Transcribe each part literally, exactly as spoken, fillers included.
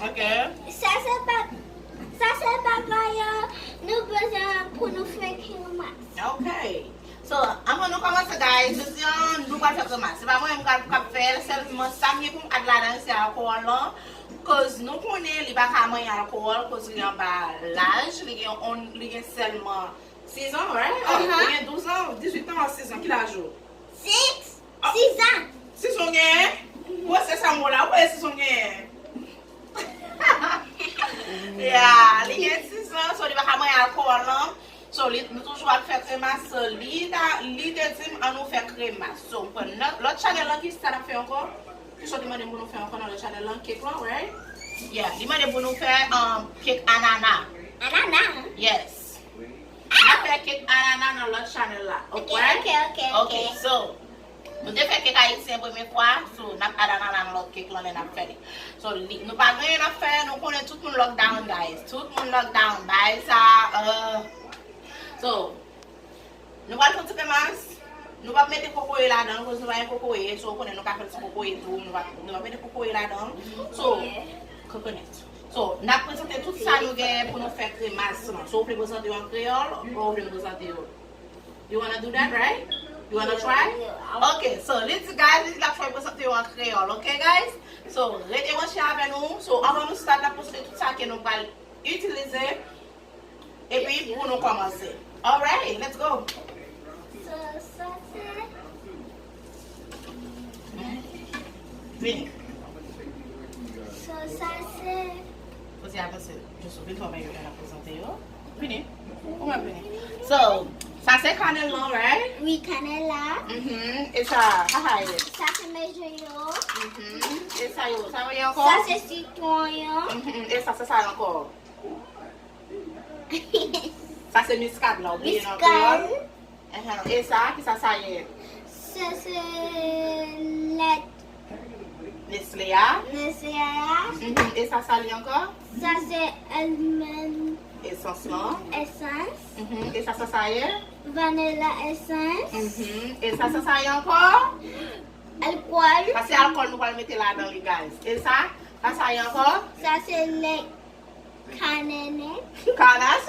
Ok. Sa se pa, sa se bagay, euh, nou bezwen pou nou fè kremas. Ok. So, anvan nou kòmanse, guys, jodi a, nou pral fè kremas. Se pa mwen menm k ap, k ap fè l, sèlman sa m gen pou m add ladan, se alkòl lan. Koz nou konnen li pa ka manyen alkòl, koz li anba laj, li gen on, li gen sèlman sis an, right? Oh, li gen douz an, dizuit an, sis an, ki laj ou? Six. Ah. Sis an. Sis an w genyen? Bon, se sa m wè la, ou wè sis an w genyen? Yeah, li gen sis an, so li pa ka manyen alkòl lan. So, li, nou toujou ap fè kremas, so, li ta, li te di m, "An nou fè kremas." So, m pran lòt, lòt chanèl lan, ki sa n ap fè ankò? Ki sa w te mande m pou nou fè ankò nan lòt chanèl lan? Kèk lan, right? Yeah, li mande pou nou fè, um, kèk anana. Anana? Yes. N ap fè kèk anana nan lòt chanèl la. Ok, ok, ok, ok. Ok, so, nou te fè kèk ayisyen premye fwa, so, n ap add anana nan lòt kèk lan lè n ap fè li. So, li, nou pa gen anyen n ap fè, nou konnen tout moun lockdown, guys. Tout moun lockdown, bagay sa, euh. So, nou pral fè yon ti kremas. Nou p ap mete kokoye ladan l, koz nou pa gen kokoye, so, ou konnen nou ka fè l san kokoye tou, nou p ap, nou p ap mete kokoye ladan l. So, coconut. So, n ap prezante tout sa nou genyen pou nou fè kremas lan. So, ou vle prezante yo an kreyòl, ou vle prezante yo? You wanna do that, right? You wanna try? Yeah, yeah, I wanna. Ok, so, li di, guys, li di l ap try prezante yo an kreyòl, ok, guys? So, rete branche avè nou. So, anvan nou start, n ap prezante tout sa ke nou pral itilize. Epi, pou nou kòmanse. Alright, let's go. So, sa se. Vini. So, sa se. Kote a pase? Jis vin fò mwen yo, lè n ap prezante yo. Vini. Ou mwen vini. So, sa se kanèl lan, right? Wi, kanèl la. Mhm. E sa, sa sa ye? Sa se meje yo. Mhm. E sa yo, sa yo ye ankò? Sa se sitwon yo. Mhm. E sa, sa sa ye ankò? Sa se miskad la, ou bliye nan kreyòl. Miskad. Ahan. E sa, ki sa sa ye? Sa se lèt. Nestle a? Nestle a. Mhm. E sa sa li ankò? Sa se almond. Esans lan? Esans. Mhm. E sa sa sa ye? Vanilla esans. Mhm. E sa sa sa ye ankò? Alkòl. Sa se alkòl nou pral mete ladan li, guys. E sa? Sa sa ye ankò? Sa se lèt. Kanènè. Kanas.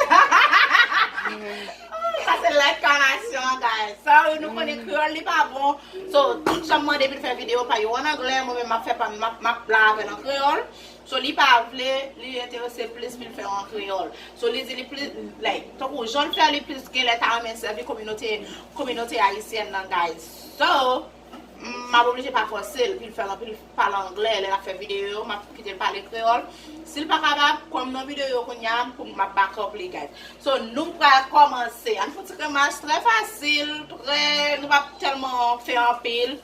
Sa se lèt kanasyon, guys. Sa, nou konnen kreyòl, li pa bon. So, tout jan m mande pou l fè videyo pa yo an anglè, mwen menm m ap fè pa m, m ap, m ap la avè l an kreyòl. So, li pa vle, li enterese plis pou l fè yo an kreyòl. So, li di li plis, like, tankou jan l fè, li plis genlè ta renmen sèvi kominote, kominote ayisyèn nan, guys. So, M ap oblije pa fòse l, pou l fè l anpil pale anglè, lè l ap fè videyo yo, m ap kite l pale kreyòl. Si l pa kapab, kòm nan videyo yo kounye a, pou m ap back up li, guys. So, nou pral kòmanse. Ann fè yon ti kremas trè fasil, trè, nou p ap tèlman fè anpil.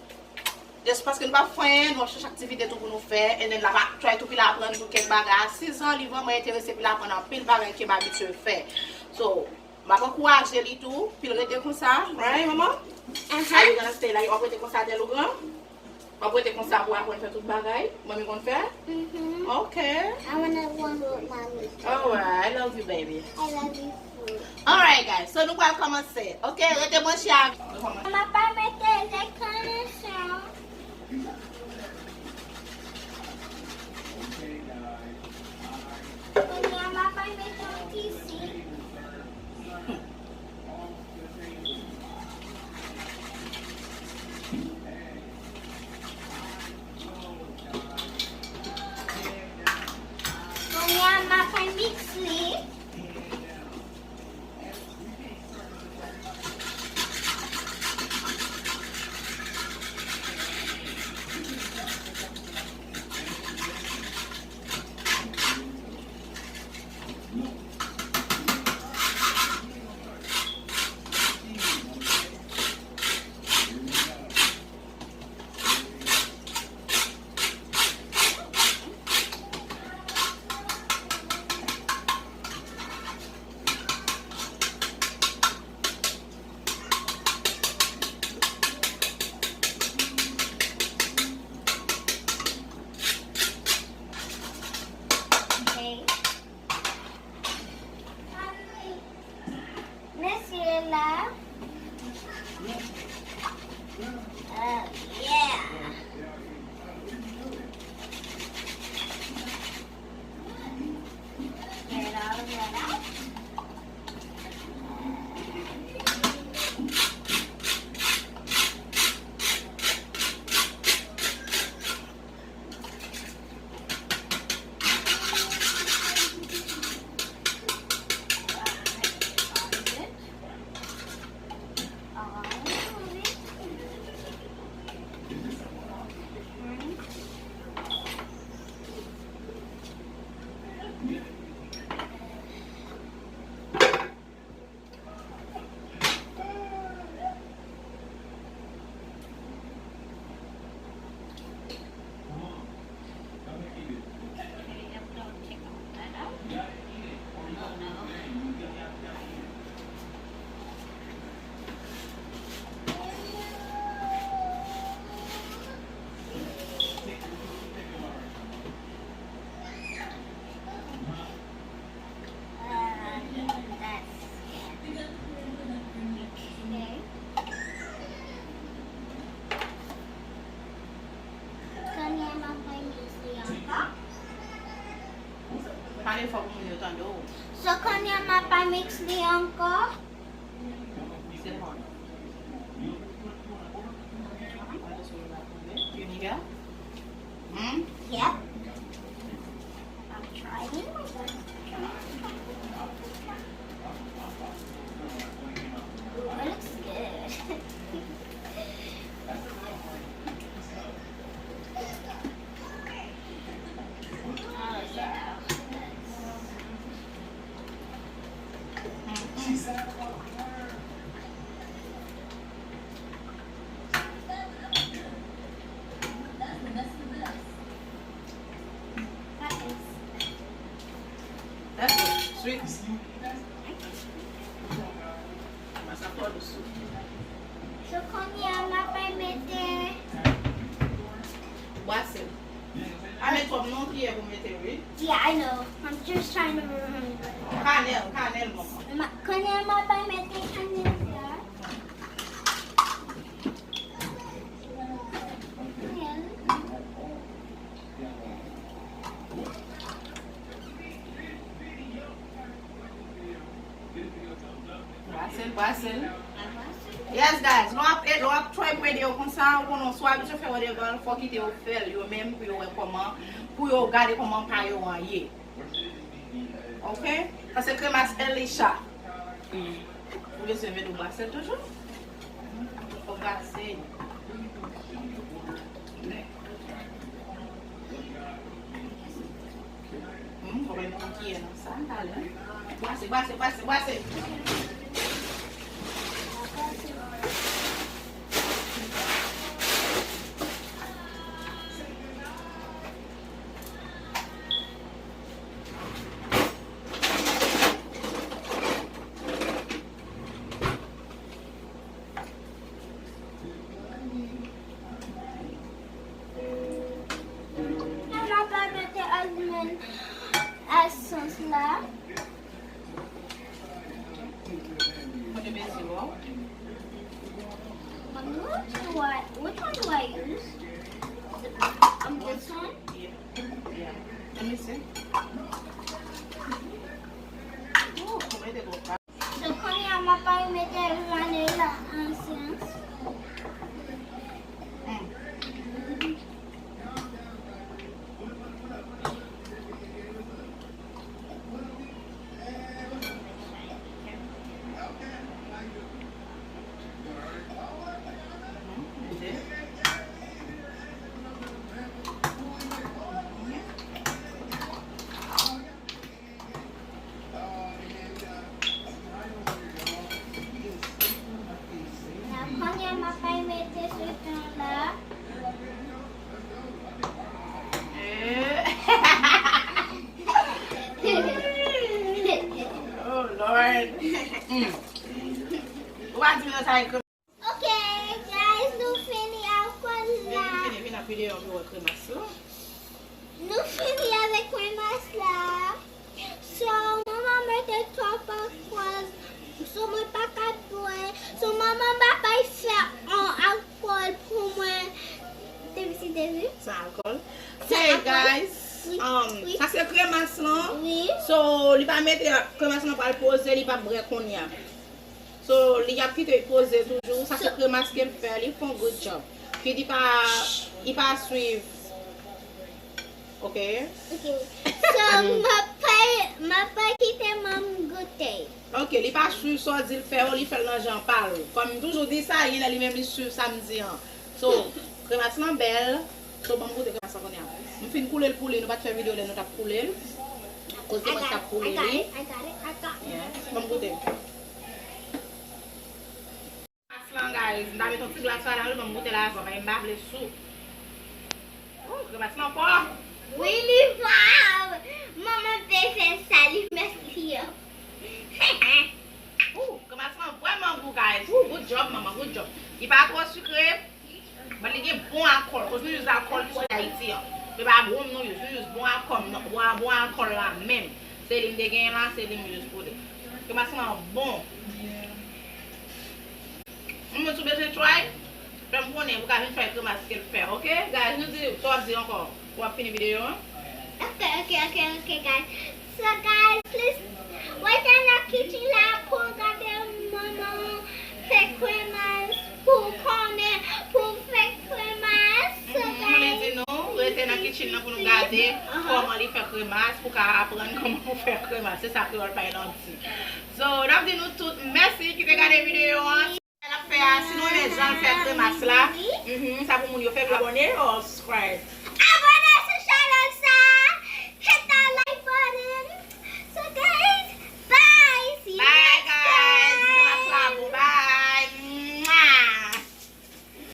Just paske nou p ap fè anyen, nou ap chèche aktivite tou pou nou fè. And then, l ap try tou pou l aprann tou kèk bagay. A sis an, li vrèman enterese pou l aprann anpil bagay ke m abitye fè. So, M ap ankouraje li tou, pou l rete konsa, right, manman? Aha. Are you gonna stay like, w ap rete konsa tèl ou gran? W ap rete konsa pou w aprann fè tout bagay manmi konn fè? Mhm. Ok. I wanna one with mommy. Alright, I love you, baby. I love you too. Alright, guys, so nou pral kòmanse. Ok, rete branche avè nou. M ap mete lèt kanasyon. Kounye a, m ap al mete yon ti sik. Kounye a, m ap al miks li. Kounye a m ap remix li ankò. Pale fò pou moun yo tande w. So, kounye a m ap remix li ankò. Sèlman. Yep. I'm trying my best. Ooh, it looks good. Oh, yeah. That's it. Sweet. Sa twò dous. So, kounye a, m ap mete bwasèl. Pa met twòp non, kiyè pou mete, wi. Yeah, I know. I'm just trying to remember. Kanèl, kanèl, manman. Ma, kounye a, m ap mete kanèl la. Kanèl. Bwasèl, bwasèl. Yes, guys. Lè w ap, lè w ap try pou ede yo konsa, ou konnen, si w abitye fè whatever, fò w kite yo fè l yo menm, pou yo wè kòman, pou yo gade kòman pa yo an ye. Ok? Sa se kremas Elisha. Ou bezwen met yon bwasèl toujou? Fò bwasèl. Hmm, fò mwen pran kiyè nan sa, talè. Bwase, bwase, bwase, bwase. Mwen pa mete almond esans la. Mwen te mezi w. Mommy, what do I, which one do I use? Um, this one? Yeah. Yeah. Let me see. Ooh, mwen te gon. So, kounye a, m ap mete vanilla esans. Mm. Kounye a m ap mete sitwon la. Oh, Lord. Mm. Ou pa di m nan sa e krem. Ok, guys, nou fini alkòl la. Vin, vin, vin ak videyo pou wè kremas la. Nou fini avèk kremas la. So, manman mete twòp alkòl. So, mwen pa ka bwè. So, manman pa bay fè an alkòl pou mwen. Te vizite, wi. San alkòl. San alkòl. Hey, guys. Wi, um, wi. Sa se kremas lan. Wi. So, li pa mete kremas lan pral poze, li pa bwè kounye a. So, li ap kite poze toujou. Sa se kremas ke l fè, li fè yon good job. Ki li pa, li pa swiv. Ok? Ok. So, m ap pa, m ap pa kite manm goute. Ok, li pa swiv sa w di l fè yo, li fè l nan jan pa l. Kòm m toujou di sa, gen lè li menm li swiv sa m di an. So, kremas lan bèl. So, ban m goute kremas lan kounye a. M fin koule l pou li, nou pa t fè videyo lè nou t ap koule l. Kote mwen t ap koule li. I got it, I got it. Yeah. Ban m goute. Glas lan, guys. M ta met yon ti glas la, ban m goute la avan, men m pa vle sou. Oh, kremas lan fò. Wi, li fò. Manman te fè sa, li mèsi yo. Oh, kremas lan vrèman gou, guys. Oh, good job, manman, good job. Li pa twò sikre, men li gen bon akòl. Koz nou use akòl ki soti Ayiti an. Se pa wonm nou use, nou use bon akòl, bon, bon akòl la menm. Se li m te genyen la, se li m use pou li. Kremas lan bon. Moun sou bezwen try, fè m konnen pou ka vin fè kremas ke l fè, ok? Guys, nou di, sa w ap di ankò? Pou w ap fini videyo an? Ok, ok, ok, ok, guys. So, guys, please, rete nan kichen la pou gade manman fè kremas, pou konnen, pou fè kremas. So, Mhm, li di nou, rete nan kichen nan pou nou gade kòman li fè kremas, pou ka aprann kòman pou fè kremas. Se sa kreyòl pa l ap di. So, n ap di nou tout mèsi ki te gade videyo an. Sa l ap fè a, si nou renmen jan l fè kremas la, mhm, sa pou moun yo fè abòne or subscribe.